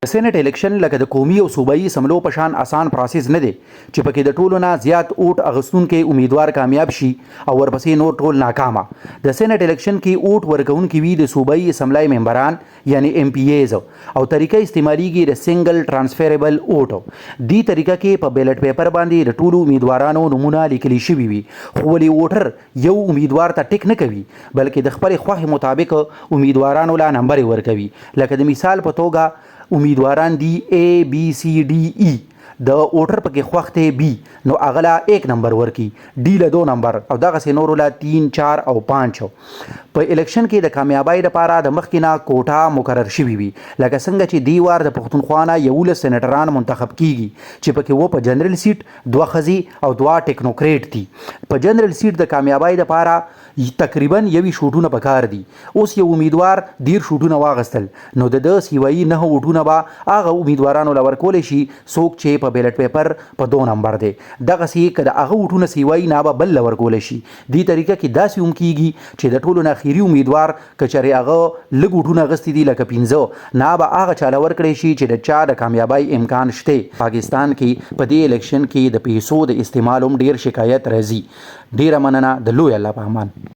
د سېنېټ الېکشن لکه د قومي او صوبايي اسمبلو په شان اسان پراسس نه دی چې پکې د ټولو نه زیات اوټ اغستونکی امیدوار کامیاب شي او ورپسې نور ټول ناکامه. د سېنېټ الېکشن کې اوټ ورکوونکي وي د صوبايي اسمبلۍ ممبران یعنې اېم پي اېز او طریقه استعمالیږي د سنګل ټرانسفرېبل اوټ. دې طریقه کې په بېلټ پېپر باندې د ټولو امیدوارانو نومونه لیکل شوي وي خو ولې ووټر یو امیدوار ته ټیک نه کوي بلکې د خپلې خوښې مطابق امیدوارانو له نمبرې ورکوي. لکه د مثال په توګه امیدواران دي A B C D E د اوټر پکې خوښ دی بی نو هغه لا 1 نمبر ورکي، ډي له 2 نمبر او دغسې نورو له 3، 4 او 5. په الیکشن کې د کامیابۍ لپاره د مخکې نه کوټه مقرر شوي وي لکه څنګه چې دې وار د پښتونخوا نه 11 سېنېټران منتخب کیږي چې پکې 7 په جنرل سیټ، 2 ښځې او 2 ټیکنوکریټ دي. په جنرل سیټ د کامیابۍ لپاره تقریبا 21 ووټونه پکار دي. اوس یو امیدوار 30 ووټونه واغستل نو د ده سیوایي 9 ووټونه به هغه امیدوارانو له ورکول شي څوک چې په بیلټ پیپر په 2 نمبر دی. دغسې که د هغه ووټونه سیوایي نه به بل له ورکول شي. دې طریقه کې داسې هم کیږي چې د ټولو نه اخیري امیدوار که چېرې هغه لږ ووټونه اخیستي دي لکه 5 نه به هغه چا له ورکړی شي چې د چا د کامیابۍ امکان شته. پاکستان کې په دې الیکشن کې د پیسو د استعمال هم ډیر شکایت راځي. ډیره مننه د لوی الله په امان.